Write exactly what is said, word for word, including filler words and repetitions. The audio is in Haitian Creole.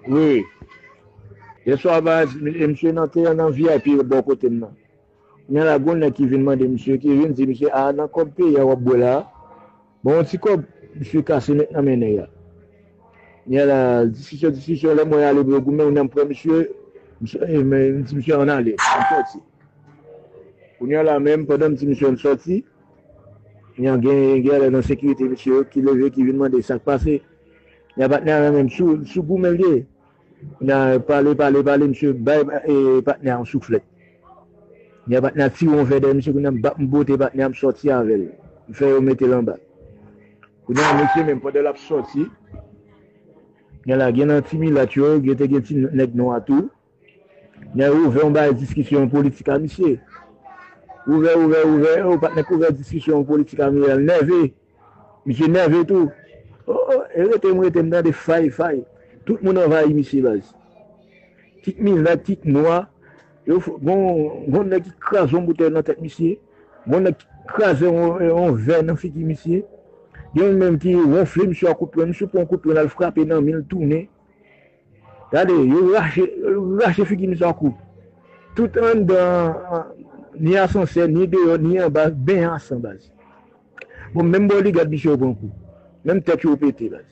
Wi. Yèswa, baz, e misye nan te nan V I P bò kote m nan. Kounye a la, gon nèg ki vin mande misye, ki vin di misye, a, nan kòb peyi a w ap bwè la, bon, yon ti kòb, misye kase met nan men nèg la. Kounye a la, diskisyon, diskisyon, lè mwen ale pou yo goumen, yon nèg pran misye, misye, e, men, m di misye, ann ale, m sòti. Kounye a la menm, pandan m di misye ann sòti, kounye a gen, gen lè nan sekirite misye yo ki leve, ki vin mande sa k pase. Kounye a patnè a menm sou, sou goumen l ye. Kounye a pale, pale, pale, misye bay, e, patnè a yon souflèt. Kounye a patnè a tire yon vè dèyè misye, kounye a m ba-, m bote patnè a, m sòti avè l. M fè yo mete l anba. Kounye a misye menm, pandan l ap sòti, kounye a la gen nan ti milat yo, gen te gen ti nèg nwa tou. Nèg ouvè yon bagay diskisyon politik a misye. Ouvè, ouvè, ouvè, o patnè k ouvè diskisyon politik a misye, l nève. Misye nève tou. O, o, e rete m, rete m tande fay, fay. Tout moun anvayi misye, baz. Kit milat, kit nwa. Yo f-, gon, gon nèg ki kraze yon boutèy nan tèt misye. Gon nèg ki kraze yon, yon vè nan figi misye. Gen youn menm ki wonfle misye a kout pwen. Misye pran yon kout pwen, l al frape nan men l, tounen. Gade, yo rache, yo rache figi misye an kou. Tout anndan, ni asansè, ni deyò, ni anba, benyen an san, baz. Bon, menm bò li gad misye yo pran kou. Menm tèt yo pete, baz.